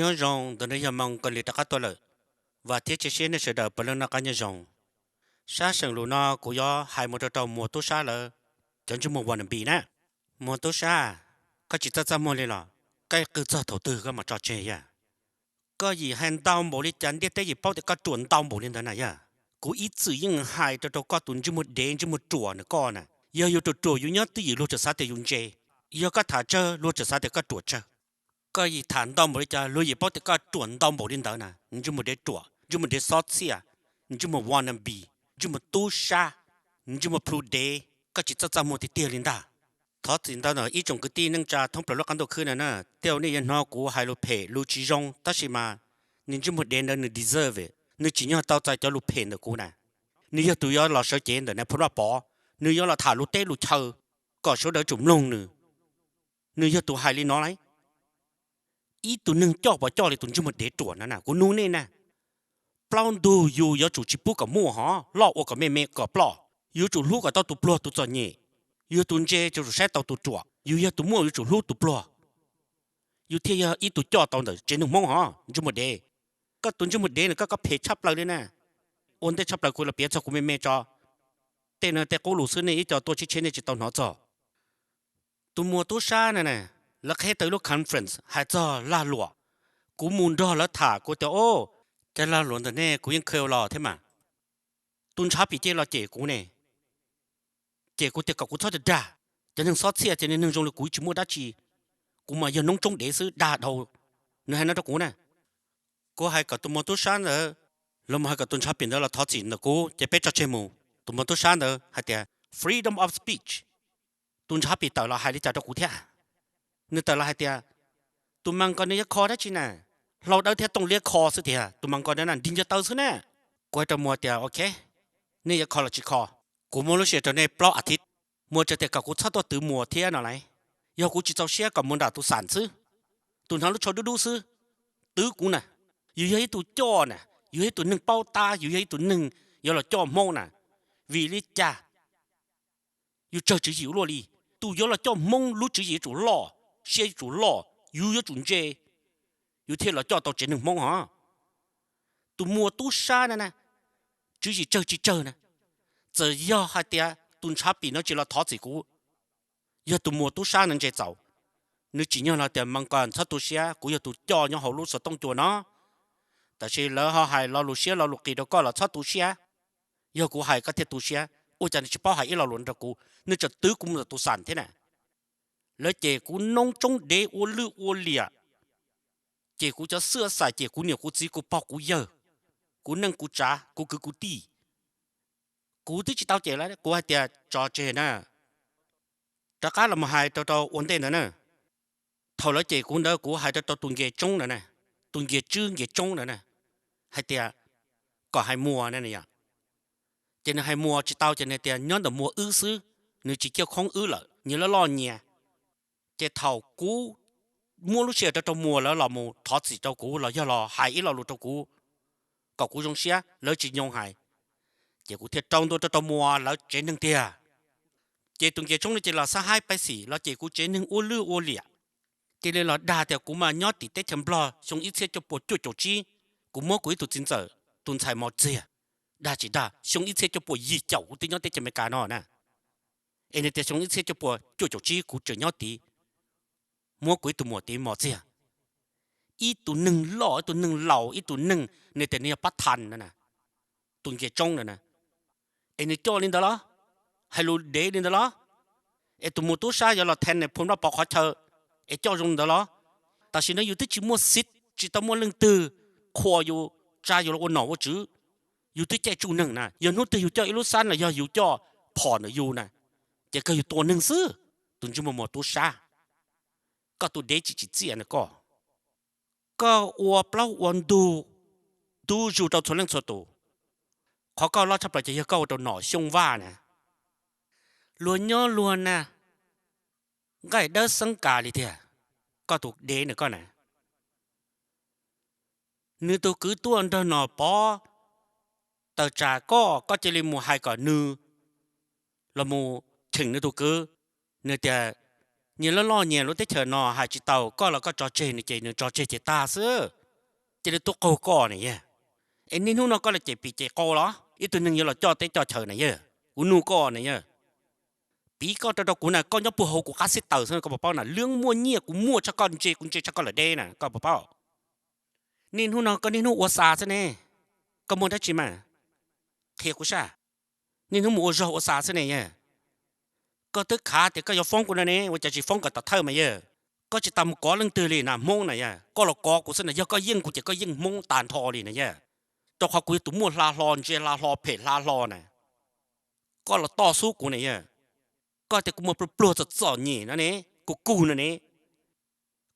Nyob zoo, ntawm no yog Moos Kos Lis rov qab tuaj lawm. Vam thiab cia siab nej sawv daws puav leej noj qab nyob zoo. Sab seem lus no kuv yuav hais mus rau rau Muas Tub Sab lawv cov ntsej muag wannabe na. Muas Tub Sab, koj tsis txaj txaj muag li los? Koj qw txog thaum twg koj mam tso tseg yog? Koj yim hais ntau npaum li cas ntiaj teb yim paub tias koj ruam ntau npaum li ntawd na yog? Kuv ib txwm yeej hais rau rau koj tus ntsej muag dev ntsej muag ruam na koj na, yog yus ruam ruam yus nyob twj ywm luag tseem xav tias yus ntse, yog koj tham tsawg luag tseem xav tias koj ruam tsawg. Koj yim tham ntau npaum li cas luag yim paub tias koj ruam ntau npaum li ntawd na, ntsej muag dev ruam, ntsej muag dev xob txhiaj, ntsej muag wannabe, ntsej muag tub sab, ntsej muag plhu dev, koj tsis txaj txaj muag tiag tiag li ntag. Thov txim ntau ntawm ib tsoom kwv tij neej tsa thoob plaws lub qab ntuj khwb na na, tej zaum nej yuav hnov kuv hais lus phem lus tsis zoo tab sis mas nws ntsej muag dev ntawd nws deserve, nws tsim nyog tau txais cov lus phem ntawm kuv na. Nws yog tus yuav los sawv cev ntawm nais phoo Vaj Pov, nws yuav los tham lus teb lus chaw kom sawv daws tsum mloog nws. Nws yog tus hais li no lauj. Ib tug neeg coj puas coj li tus ntsej muag dev ruam na na, kuv nug nej na. Plaub ntug yus yuav tsum tsis pub kom muaj hov, loj ua kom me me kom ploj. Yuav tsum hlub kom tau tus pluag tus txom nyem. Yus tus ntse yuav tsum saib tau tus ruam, yus yog tus muaj yuav tsum hlub tus pluag. Yus thiaj yog ib tug coj tau ntawm tsev neeg Hmoob hov, ntsej muag dev. Koj tus ntsej muag dev no koj koj phem tshaj plaws li na. Ua ntej tshaj plaws kuv los piav txog kuv me me tso. Tej no tej qub lus xwb nej ib co tuaj tsheb tsheb nej tsis tau hnov txog. Tus Muas Tub Sab na na, lawv qheb tau ib lub conference hais txog lag luam. Kuv mus nrog lawv tham kuv tias, o, cov lag luam ntawm nej kuv yeej khaws los thiab mas. Tus ntshav pim cia li los cem kuv ne, cem kuv tias kom kuv txhob dag dag, cov neeg xob txhiaj cov neeg zoo li kuv tsis muaj dab tsi, kuv mas yog noob tsoob dev xwb dag dhau. Nws hais no rau kuv na. Kuv hais kom tus Muas Tub Sab ntawd los mus hais kom tus ntshav pim ntawd los thov txim ntawm kuv ces peb tso tseg mus. Tus Muas Tub Sab ntawd hais tias freedom of speech. Tus ntshav pim tawm los hais li cas rau kuv thiab? Nws tawm los hais tias, tus Moos Kos nws yuav kho dab tsi na? Hlau Dawb thiab Tooj Liab kho xwb tiag, tus Moos Kos na nrig nco taw xwb na. Kuv hais rau Muas tias, ok, nej yuav kho los tsis kho, kuv muab lub sij hawm rau nej plaub as thiv. Muas txawm tias kom kuv txhob tuaj twv Muas thiab no lauj. Yog kuv tsis txaus siab kom Muas nram tus xam xwb, tus hnov lub tsho dub dub xwb, twv kuv na. Yus yog ib tug coj na, yus yog ib tug neeg paub tab, yus yog ib tug neeg yuav los coj Hmoob na. Vim li cas yus tsawg tswv yim ua luaj li? Tus yuav los coj Hmoob lub tswv yim yuav tsum loj, siab yuav tsum loj, yus yuav tsum ntse, yus thiaj los coj tau tsev neeg Hmoob hov. Tus Muas Tub Sab na na, tswv yim tsawg tsis tsawg na, txawm yog hais tias tus ntshav pim no tsis los thov txim kuv, yog tus Muas Tub Sab no ntse txaus, nws tsim nyog los tias Moos Kos txhob tu siab, kuv yog tus coj nyob hauv lub xov tooj cua no. Tab sis lawv ho hais lo lus siab lo lus qis rau koj los txhob tu siab. Yog kuv hais koj thiaj tu siab, ua cas nws tsis paub hais ib lo lus rau kuv, nws tseem twv kuv mus tus xam thiab na. Lawv cem kuv noob tsoob dev ua lwj ua liam, cem kuv cov xwj xais, cem kuv niam kuv txiv kuv pog kuv yawg, kuv neej kuv tsav kuv kwv kuv tij. Kuv twb tsis tau cem lawv, kuv hais tias tso tseg na, rov qab los mus hais rau rau ua ntej ntawd na. Thaum lawv cem kuv ntawd kuv hais rau rau tus nce tsoob ntawd na, tus nce tswb nce tsoob ntawd na, hais tias kom hais Muas na yom. Ces nws hais Muas tsis tau ces nws tias nyob ntawm Muas wb xwb, nws tsis ciaj khoob wb lawm, nyias loj loj nyias. Ces thaum kuv muab lub sij hawm rau rau Muas lawv los mus thov txim rau kuv los yog los hais ib lo lus rau kuv kom kuv zoo siab, lawv tsis nyoo hais, ces kuv thiaj rau ntua rau rau Muas lawv tsev neeg tiag. Ces tus nce tsoob no ces los xab haib pab xim los cem kuv tsev neeg ua lwj ua liam. Cia li los dag tias kuv mas nyob tim teb chaws Nplog xyoo ib txhiab cuaj puas cuaj caum tsib, kuv muab kuv ib tug txiv ntxawm tus ntxhais mos txiag. Dag tsis dag, xyoo ib txhiab cuaj puas yim caum kuv twb nyob teb chaws Amelikas no na. Es nws tias xyoo ib txhiab cuaj puas cuaj caum tsib kuv tseem nyob tid, muab kuv ib tug muam tid mos txiag. Ib tug neeg loj, ib tug neeg laus, ib tug neeg nws tias nws yog pab thas no na, tus nce tsoob no na. Es nws coj li ntawd los? Hais lus dev li ntawd los? Es tus Muas Tub Sab yuav los thas nais phoo Vaj Pov qhov chaw es coj zoo li ntawd los? Tam sim no yus twb tsis muaj xiv, tsis tau muaj leej twg qhuas yus, tsa yus los ua nom ua tswv. Yus twb caij tsuj neeg na, yog hnub twg yus coj ib lub xab los yog yus coj phom ntawm yus na, ces kawg yus tua neeg xwb. Tus ntsej muag Muas Tub Sab, koj tus dev tsis tsim txiaj na koj. Koj ua plaub ua ntug, tu zus rau txhua leej txhua tus. Qhov koj loj tshaj plaws ces yog koj ua rau nom Xyooj Vaj na, luag nyob luag na, nqaij dawb xeeb kas li tiag. Koj tus dev na koj na, nws tus kwv tuaj nrog nom Pov tawm tsam koj, koj cia li mus hais kom nws los mus cheem nws tus kwv. Nws tias Nyias loj loj nyias lub teb chaws no hais tsis tau, koj los koj tso tseg nws ces nws tso tseg ces tag xwb. Cia li tuaj qaug koj ne yog. Es niaj hnub no koj los cem pim cem qau los? Ib tug neeg yuav los coj teb coj chaw na yog, kuv nug koj ne yog. Piv koj rau rau kuv na, koj nyob puag hauv kuv qab xib taws xwb koj puas paub na. Lwb muaj nyiaj kuv muaj tshaj koj ntse, kuv ntse tshaj koj lawm deb na koj puas paub? Niaj hnub no koj niaj hnub ua xa xwb ne, koj muaj dab tsi mas? Qhia kuv sab. Niaj hnub mus ua zog ua xa xwb ne yog. Koj twb khav tias koj yuav foob kuv no ne, ua cas tsis foob kom tom thawj mas yog? Koj tsis tas mus kov leej twg li na Hmoob na yog, koj los kov kuv xwb na. Yog koj yeej kuv ces koj yeej Hmoob tag nrho li na yog. Rau qhov kuv yog tus muaj hla hlo, ntse hla hlo, phem hla hlo na. Koj los toj xub kuv ne yog. Koj tias kuv muaj pluag pluag txom txom nyem no ne, kuv kug no ne.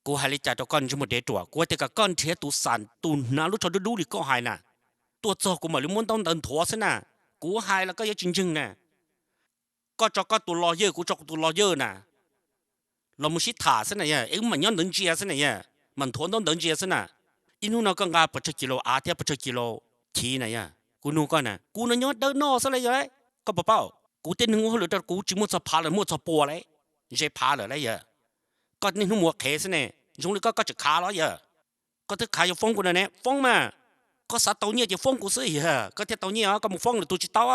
Kuv hais li cas rau koj ntsej muag dev ruam? Kuv tias kom koj nrhiav tus xam tus hnav lub tsho dub dub li koj hais na, tuaj txog kuv mam li muab ntaub ntawv nthuav xwb na. Kuv hais los koj yuav tsis ntseeg na. Koj tso koj tus los yawg, kuv tso kuv tus los yawg na, los mus sib tham xwb na yog, es wb mam nyob ntawd ntsia xwb na yog, mam nthuav ntaub ntawv ntsia xwb na. Ib hnub no koj nqa pes tsawg kis lus av thiab pes tsawg kis lus chiv na yog, kuv nug koj na, kuv no nyob dawb noj xwb lauj yog. Koj puas paub, kuv tej neeg ua hauj lwm rau kuv tsis muaj txog phav lawm, muaj txog pua lauj, ze phav lawm lauj yog. Koj niaj hnub mus ua qhev xwb ne, zoo li koj koj tseem khav los yog? Koj twb khav yuav foob kuv no ne, foob mas. Koj xav tau nyiaj ces foob kuv xwb yog, koj thiaj tau nyiaj os, koj mus foob lwm tus tsis tau.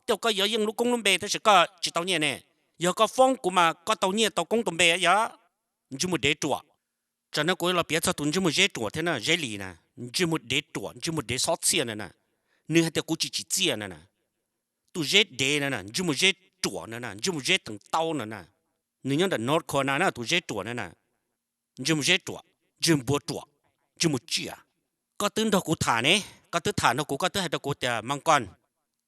Tej zaum koj yuav yeej lub koob lub npe tab sis koj tsis tau nyiaj ne. Yog koj foob kuv mas koj tau nyiaj tau koob tau npe yog. Ntsej muag dev ruam. Tsam no kuv los piav txog tus ntsej muag zeb ruam thiab na, zeb li na, ntsej muag dev ruam, ntsej muag dev xob txhiaj na na. Nws hais tias kuv tsis tsim txiaj na na. Tus zeb dev na na, ntsej muag zeb ruam na na, ntsej muag zeb teev taub na na. Nws nyob ntawm North Carolina na, tus zeb ruam na na. Ntsej muag zeb ruam, ntsej npua ruam, ntsej muag tsiaj. Koj twb nrog kuv tham ne, koj twb tham nrog kuv, koj twb hais rau kuv tias Mas Koj,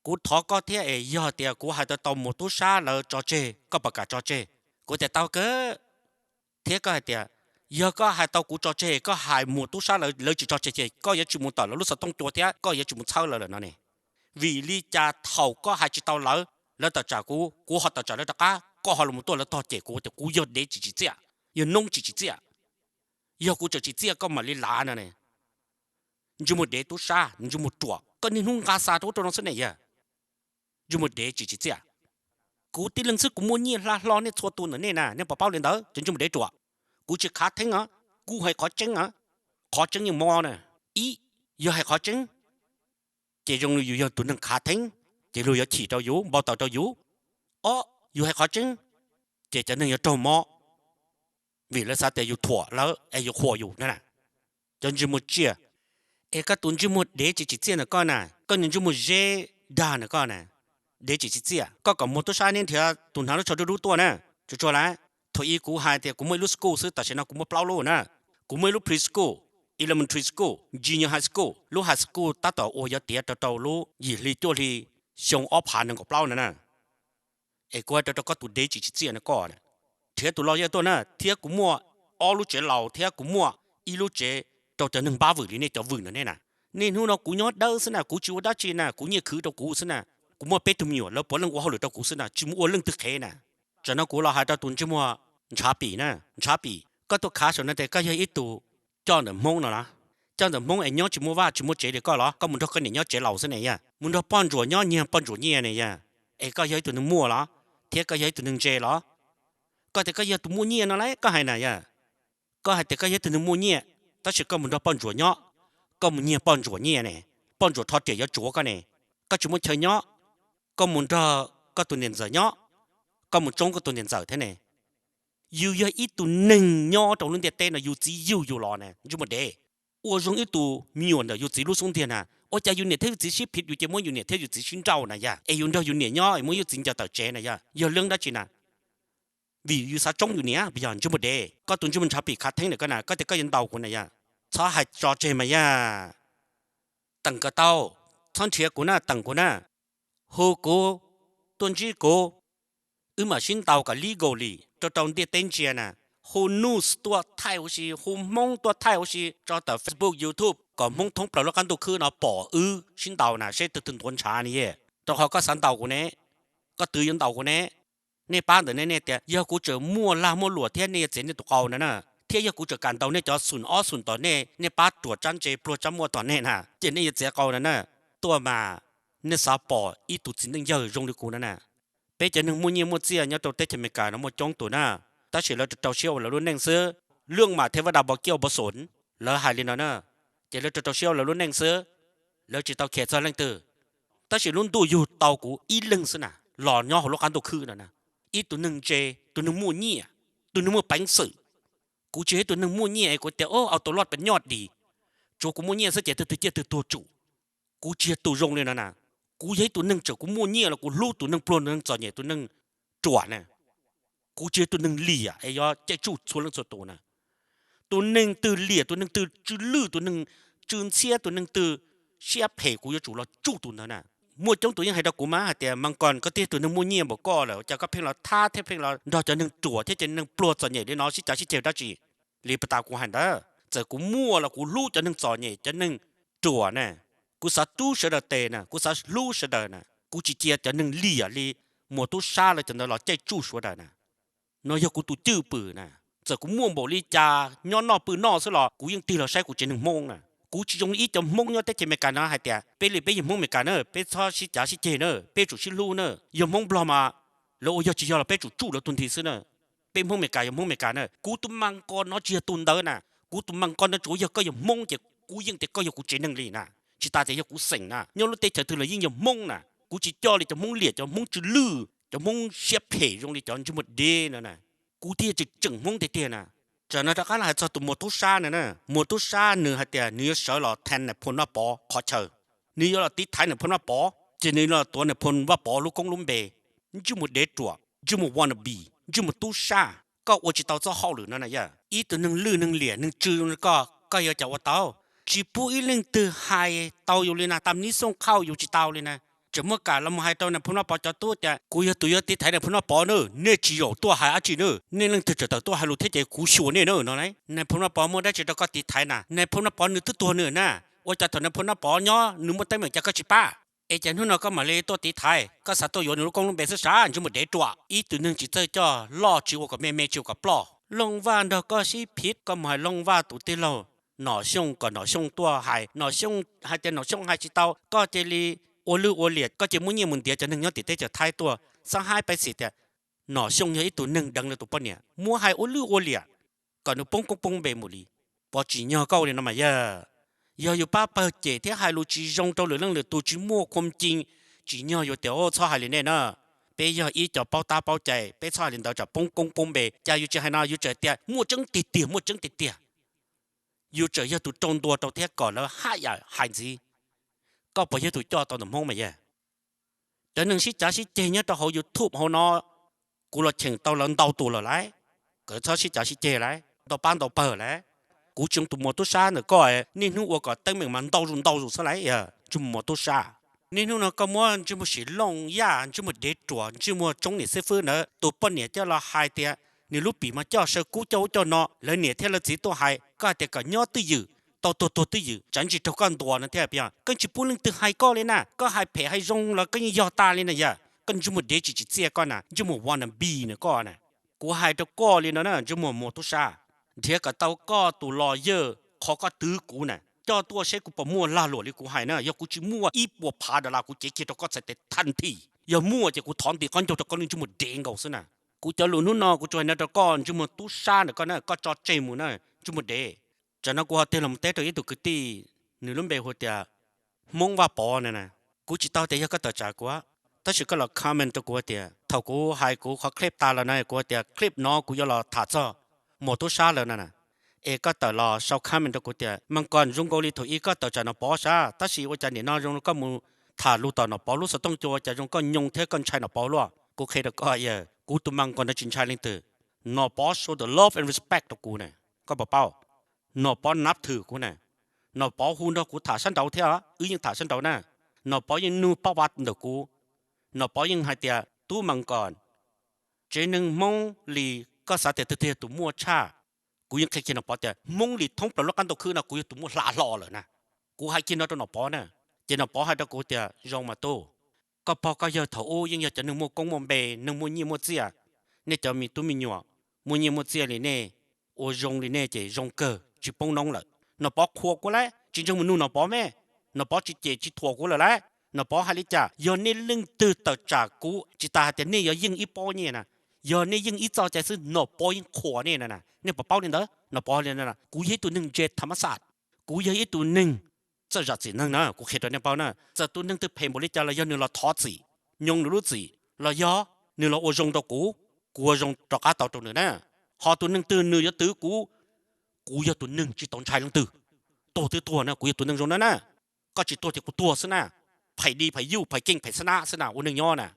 kuv thov koj thiab es yog tias kuv hais tau tau mus tub sab lawv tso tseg, koj puas kam tso tseg? Kuv tias tau kawg. Thiab koj hais tias yog koj hais tau kuv tso tseg, koj hais mus tub sab lawv tsis tso tseg ces koj yuav tsis mus tawm lawv lub xov tooj cua thiab koj yuav tsis mus txhawb lawv lawm no ne. Vim li cas thaum koj hais tsis tau lawv, lawv tawm tsam kuv, kuv ho tawm tsam lawv rov qab, koj ho los tuaj lawv tog cem kuv tias kuv yog dev tsis tsim txiaj, yog noob tsis tsim txiaj? Yog kuv tseem tsim txiaj koj mam li lav no ne. Ntsej muag dev tub sab, ntsej muag ruam, koj niaj hnub nqa xa rau ub rau no xwb ne yog. Ntsej muag dev tsis tsim txiaj. Kuv tib leeg xwb kuv muaj nyiaj hla hlo nej txhua tus ntawm nej na, nej puas paub li ntawd cov ntsej muag dev ruam? Kuv tsis khav theeb os, kuv hais qhov tseeb os. Qhov tseeb yeej mob na. Ib, yog hais qhov tseeb ces zoo li yus yog tus neeg khav theeb, ces luag yuav chim rau yus, npau taws rau yus. Ob, yus hais qhov tseeb ces cov neeg yuav raug mob, vim lawv xav tias yus thuam lawv es yus qhuas yus na. Cov ntsej muag tsiaj. Es koj tus ntsej muag dev tsis tsim txiaj ntawm koj na, koj nws ntsej muag zeb dag ntawm koj na, dev tsis tsim txiaj, koj kom muag tub sab neb nrhiav tus hnav lub tsho dub dub tuaj na. Tsuas tsuas lawm, thaum ub kuv hais tias kuv muaj ib lub school xwb, tam sim no kuv muaj plaub lub na. Kuv muaj ib lub preschool, elementary school, junior high school, lub high school tab tom ua yuav tiav rau rau lub yim hli cuaj hli xyoo ob phav nees nkaum plaub no na. Es kuv hais rau rau koj tus dev tsis tsim txiaj no koj, nrhiav tus lawyer tuaj na, thiab kuv muaj ob lub tsev laus thiab kuv muaj ib lub tsev rau cov neeg npab vwm li nej cov vwm no nej na. Niaj hnub no kuv nyob dawb xwb na, kuv tsis ua dab tsi na, kuv nyiaj khwv rau kuv xwb na, kuv muaj peb tug me nyuam lawv puav leej ua hauj lwm rau kuv xwb na, tsis mus ua leej twg qhev na. Tsam no kuv los hais rau tus ntsej muag ntshav pim na, ntshav pim, koj tuaj khav saum no tias koj yog ib tug coj ntawm Hmoob no los? Coj ntawm Hmoob es nyob tsis muaj vaj tsis muaj tsev li koj los? Koj mus nrog koj niam nyob tsev laus xwb ne yog, mus nrog poj ntsuam nyob nyiag poj ntsuam nyiaj ne yog. Es koj yog ib tug neeg muaj los, thiab koj yog ib tug neeg ntse los? Koj tias koj yog tus muaj nyiaj no lauj, koj hais na yog. Koj hais tias koj yog ib tug neeg muaj nyiaj, tab sis koj mus nrog poj ntsuam nyob, koj mus nyiag poj ntsuam nyiaj ne, poj ntsuam rho riam yuav tsuav koj ne. Koj tsis muaj chaw nyob, koj mus nrog koj tus niam ntxawm nyob, koj mus tsoob koj tus niam ntxawm thiab ne. Yus yog ib tug neeg nyob rau lub ntiaj teb no, yus txiv yug yus los na, ntsej muag dev. Ua zoo ib tug me nyuam ntawm yus txiv lub xub ntiag na, ua cas yus niam thiab yus txiv sib phiv yus ces muab yus niam thiab yus txiv sib nrauj na yog. Es yus nrog yus niam nyob es muab yus txiv ncaws tawm tsev na yog, yog leej dab tsi na? Vim yus xav tsoob yus niam puas yog, ntsej muag dev? Koj tus ntsej muag ntshav pim khav theeb ntawm koj na, koj tias koj yuav ntaus kuv na yog. Txhob hais tso tseg mas yog. Teem kom tau, txhob nrhiav kuv na, teem kuv na. Hu kuv, tuaj ntsib kuv, wb mam sib ntaus kom legally rau rau ntiaj teb ntsia na. Hu news tuaj thaij huv si, hu Hmoob tuaj thaij huv si tso tawm Facebook, YouTube kom Hmoob thoob plaws lub qab ntuj khwb no pom wb sib ntaus na, seb tus twg ntuav ntshav ne yog. Rau qhov koj xav ntaus kuv ne, koj twv yuav ntaus kuv ne. Nej pab ntawm nej, nej tias yog kuv tseem muaj lag muaj luam thiab nej yuav txiav nej tus qau no na, thiab yog kuv tseem kam ntaus nej cov xum ob xum tom nej, nej pab ruam tsab ntse pluag tsab muaj tom nej na, ces nej yuav txiav qau no na. Tuaj mas, nej xav pom ib tug txiv neej yawg zoo li kuv no na. Peb cov neeg muaj nyiaj muaj txiaj nyob rau teb chaws Amelikas no muaj coob tus na. tab sis lawv rau rau siab ua lawv lub neej xwb. Lwj mam thiab vaj dab npov kiaj npov xoom, lawv hais li no na, ces lawv rau rau siab ua lawv lub neej xwb, lawv tsis tau khiav txog leej twg. Tab sis lub ntuj yug tau kuv ib leeg xwb na, los nyob hauv lub qab ntuj khwb no na, ib tug neeg ntse, tus neeg muaj nyiaj, tus neeg muaj peev xwm. Kuv tsis yog ib tug neeg muaj nyiaj es kuv tias, o, auto loj pas nyoj dis, tsuav kuv muaj nyiaj xwb ces tug twg ciaj twg tuag tsum. Kuv tsis yog tus zoo li no na. Kuv yog ib tug neeg tseem kuv muaj nyiaj los kuv hlub tus neeg pluag, tus neeg txom nyem, tus neeg ruam na. Kuv tsis yog tus neeg liam es yuav caij tsuj txhua leej txhua tus na. Tus neeg twg liam, tus neeg twg tsw lwj, tus neeg tsw ntxhiab, tus neeg twg siab phem kuv yuav tsum los tsuj tus ntawd na. Muaj coob tus yeej hais rau kuv mas hais tias, Mas Kos, koj twb yog tus neeg muaj nyiaj npaum koj lawm cas koj pheej los thab thiab pheej los nrog cov neeg ruam thiab cov neeg pluag txom nyem li no sib cav sib ceg dab tsi? Li pas tas kuv hais ntawd, txawm kuv muaj los kuv hlub cov neeg txom nyem, cov neeg ruam na. Kuv xav rub sawv daws tes na, kuv xav hlub sawv daws na. Kuv tsis cia cov neeg liam li Muas Tub Sab lawv cov ntawd los caij tsuj sawv daws na. No yog kuv tus cwj pwm na. Txawm kuv muaj npaum li cas nyob noj pw noj xwb los kuv yeej tig los saib kuv tsev neeg Hmoob na. Kuv tsis zoo li ib cov Hmoob nyob teb chaws Amelikas no hais tias, peb li peb yog Hmoob Amelikas na, peb txhob sib cav sib ceg na, peb tsum sib hlub na. Yog Hmoob Nplog mas lawv ua yog tsis yog los peb tsum tsuj lawv tug nthi xwb na. Peb Hmoob Amelikas yog Hmoob Amelikas na. Kuv tus Mas Kos no tsis yog tus ntawd na. Kuv tus Mas Kos no tsuas yog koj yog Hmoob ces kuv yeej tias koj yog kuv tsev neeg li na. Tsis tas tias yog kuv xeem na, nyob lub teb chaws twg los yeej yog Hmoob na. Kuv tsis coj li cov Hmoob liam, cov Hmoov tsw lwj, cov Hmoob siab phem zoo li cov ntsej muag dev no na. Kuv thiaj tseem tseem Hmoob tiag tiag na. Tsam no rov qab los hais txog tus Muas Tub Sab no na. Muas Tub Sab nws hais tias nws yuav sawv los thaiv Nais Phoo Vaj Pov qhov chaw, nws yuav los tiv thaiv Nais Phoo Vaj Pov, ces nws los tuav Nais Phoo Vaj Pov lub koob lub npe. Ntsej muag dev ruam, ntsej muag wannabe, ntsej muag tub sab, koj ua tsis tau txoj hauj lwm no na yog. Ib tug neeg lwj neeg liam neeg tsw li koj, koj yuav cas ua tau? Tsis pub ib leej twg hais tau yus li na, tam nib xooj khauj yus tsis tau li na. Tseem muaj kam los mus hais rau Nais Phoo Vaj Pov cov tub tias kuv yog tus yuav tiv thaiv Nais Phoo Vaj Pov na, nej tsis zaum tuaj hais dab tsi na, nej leej twg tseem tawm tuaj hais lus thiab ces kuv xyuas nej na no lauj. Nais Phoo Vaj Pov muaj dab tsi rau koj tiv thaiv na? Nais Phoo Vaj Pov nws twb tuag nws na, ua cas thaum Nais Phoo Vaj Pov nyob nws muaj teeb meem cas koj tsis pab? Es cas hnub no koj mam li tuaj tiv thaiv, koj xav tuaj yuav nws lub koob lub npe xwb sav, ntsej muag dev ruam. Ib tug neeg tsis txawj coj loj tsis ua kom me me tsis ua kom ploj. Looj Vaj nrog koj sib phiv, koj mus hais Looj Vaj tus tij laug Nom Xyooj kom Nom Xyooj tuaj hais, Nom Xyooj hais tias Nom Xyooj hais tsis tau, koj cia li ua lwj ua liam, koj cia li muab nyiaj mus ntiav cov neeg nyob tim teb chaws Thaib tuaj. Xab haib pais xim tias Nom Xyooj yog ib tug neeg deev lawv tus poj niam, muab hais ua lwj ua liam kom nws poob koob poob npe mus li. Pov tsim nyog koj ua li no mas yog, yog yus pab pawg cem thiab hais lus tsis zoo rau lwm leej lwm tus tsis muaj khuam cin, tsim nyog yus tias txhob hais li nej na. Peb yog ib co paub tab paub cai, peb txhob hais li ntawd tsam poob koob poob npe. Cas yus tsis hais no, yus tseem tias muaj tseeb tiag tiag, muaj tseeb tiag tiag. Yus tseem yog tus rau ntua rau thiab kom lawv haj yam hais ntxiv. Koj puas yog tus coj tau ntawm Hmoob mas yog? Cov neeg sib cav sib ceg nyob rau hauv YouTube hauv no, kuv los cheem tau lawv ntau tus lawm lauj. Kom txhob sib cav sib ceg lauj, ntau pab ntau pawg lauj. Kuv tsis zoo tus Muas Tub Sab ntawm koj, niaj hnub ua kom teeb meem mas ntau zus ntau zus xwb lauj, ntsej muag Muas Tub Sab. Niaj hnub no koj muab ntsej muag Sim Looj Yaj, ntsej muag dev ruam, ntsej muag tsoob niam xib fwb ntawd tus poj niam coj los hais tias nws lub pim mas coj saw kub coj ub coj no, lawv niam thiab lawv txiv tuaj hais, koj hais tias kom nyob twj ywm, tau tuag tuag twj ywm, tsam ntsis raug koj ntuas no thiab. Koj tsis pub leej twg hais koj li na, koj hais phem hais zoo los koj yeej yog tas li na yog. Koj ntsej muag dev tsis tsim txiaj koj na, ntsej muag wannabe na koj na. Kuv hais rau koj li no na, ntsej muag Muas Tub Sab, nrhiav kom tau koj tus lawyer qhov koj twv kuv na, coj tuaj seb kuv puas muaj lag luam li kuv hais na. Yog kuv tsis muaj ib puas phav dollar kuv cev kiag rau koj txhais tes thaj nthi. Yog muaj ces kuv thov nti qhov ncauj rau koj lub ntsej muag dev nkaus xwb na. Kuv cov lus hnub no kuv tsuas hais no rau koj ntsej muag Tub Sab ntawm koj na, koj tso tseg mus na, ntsej muag dev. Tsam no kuv ho tig los mus teb rau ib tug kwv tij, nws lub npe hu tias Hmoob Vaj Pov na na. Kuv tsis tau tias yog koj tawm tsam kuv, tab sis koj los comment rau kuv tias thaum kuv hais kuv qhov clip tas los na, kuv tias clip no kuv yuav los tham txog Muas Tub Sab lawm na na. Es koj tawm los sau comment rau kuv tias, Mas Kos, zoo nkaus li thaum ub koj tawm tsam Nom Pov sab, tab sis ua cas nim no zoo koj mus tham lus tom Nom Pov lub xov tooj cua, ua cas zoo koj nyoo thiab koj ntshai Nom Pov luaj? Kuv qhia rau koj, kuv tus Mas Kos no tsis ntshai leej twg. Nom Pov show the love and respect rau kuv na, koj puas paub? Nom Pov nab thwm kuv na. Nom Pov hu nrog kuv tham sab nraud thiab, wb yeej tham sab nraud na. Nom Pov yeej nug paj vav ntawm kuv. Nom Pov yeej hais tias, Tub Mas Kos, tsev neeg Hmoob li koj xav tias twg twg yog tus muaj tshaj? Kuv yeej qhia kiag Nom Pov tias Hmoob li thoob plaws lub qab ntuj khwb no kuv yog tus muaj hla hlo lawm na. Kuv hais kiag no rau Nom Pov na. Ces Nom Pov hais rau kuv tias, Zoo mas tub, koj pog koj yawg thaum ub yeej yog cov neeg muaj koob muaj npe, neeg muaj nyiaj muaj txiaj. Nej cov me tub me nyuam muaj nyiaj muaj txiaj li nej, ua zoo li nej ces zoo kawg tsis poob noob lawm. Nom Pov qhuas kuv lauj, tsis ntseeg mus nug Nom Pov me. Nom Pov tsis cem tsis thuam kuv lawm lauj. Nom Pov hais li cas, yog nej leej twg tawm tsam kuv, tsis tas hais tias nej yuav yeej ib pob nyiaj na, Yog nej yeej ib txoj cai xwb Nom Pov yeej qhuas nej na. Nej puas paub li ntawd? Nom Pov li, kuv yog ib tug neeg ntse tha ma xaj, kuv yog ib tug neeg txawj zam txim neeg na. Kuv qhia rau nej paub na, txawm tus neeg twg phem npaum li cas los yog nws los thov txim, nyooj nws lub txim los yog nws los ua zoo rau kuv, kuv ua zoo rov qab tau rau nws na. Ho tus neeg twg nws yuav twv kuv, kuv yog tus neeg tsis tau ntshai leej twg. Tuag twb tuag na, kuv yog tus neeg zoo na na. Koj tsis tuag ces kuv tuag xwb na. Phais di phais yuj phais keej phais xab nab xwb na, ua neej nyob na.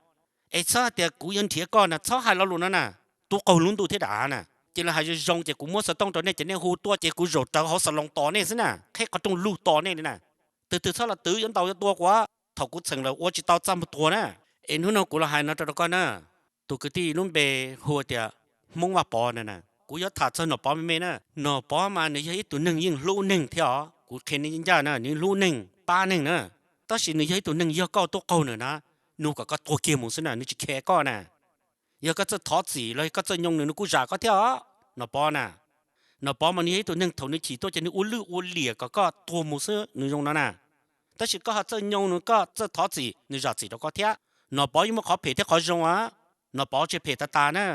Es txhob hais tias kuv yuav nrhiav koj na, txhob hais lo lus no na. Tub qaug lub ntuj thiab dav na, ces lawv hais zoo zoo ces kuv muab xov tooj rau nej ces nej hu tuaj ces kuv zaum rawv hauv xas loos tos nej xwb na, qheb qhov rooj lug tos nej li na. Tus twg txhob los twv yuav ntaus yuav tua kuv, thaum kuv txheem lawm ua tsis tau txaj muag tuag na. Es hnub no kuv los hais no rau rau koj na, tus kwv tij lub npe hu tias Hmoob Vaj Pov na na, kuv yuav tham txog Nom Pov me me na. Nom Pov mas nws yog ib tug neeg yeej hlub neeg thiab os, kuv qhia nej ncaj na, nws hlub neeg pab neeg na. Tab sis nws yog ib tug neeg yog koj tub qaug nws na, nws kom koj tuag kiag mus xwb na, nws tsis khe koj na. Yog koj txawj thov txim los koj txawj nyooj nws, nws kuj zam koj thiab os. Nom Pov na, Nom Pov mas nws yog ib tug neeg thaum nws chim tuaj ces nws ua lwj ua liam kom koj tuag mus xwb, nws zoo no na. Tab sis koj ho txawj nyooj nws, koj txawj thov txim, nws zam txim rau koj thiab. Nom Pov yeej muaj qhov phem thiab qhov zoo a. Nom Pov tsis phem tas tas na.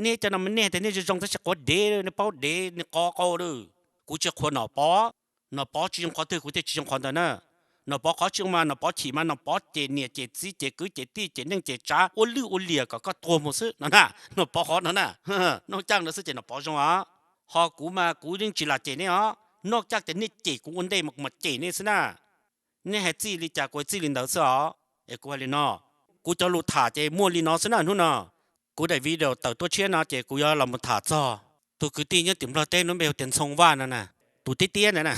Nej cov no mas nej tias nej zoo zoo tab sis quav dev, nej paub dev nej qov qau lawm. Kuv tsis qhuas Nom Pov, Nom Pov tsis zoo qhov twg kuv thiaj tsis zoo qhov ntawd na. Nom Pov qhov tsis zoo mas Nom Pov chim mas Nom Pov cem niam cem txiv cem kwv cem tij cem neej cem tsav ua lwj ua liam kom koj tuag mus xwb no na. Nom Pov qhov no na, noj caj ntawd xwb ces Nom Pov zoo os. Ho kuv mas kuv yeej tsis lam cem nej os, noj caj tias nej cem kuv ua ntej mas kuv mam cem nej xwb na. Nej hais txij li cas kuv hais txij li ntawd xwb os. Es kuv hais li no, kuv cov lus tham ces muaj li no xwb na hnub no. Kuv daim video tawm tuaj tshiab no ces kuv yuav los mus tham txog tus kwv tij nyob tim Nplog teb lub npe hu tias Ntxhoo Vaj no na, tus tiab tiab ntawd na.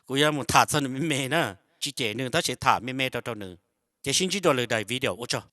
Kuv yuav mus tham txog nws me me na, tsis cem nws tab sis tham me me rau rau nws. Ces sib ntsib dua lwm daim video, ua tsaug.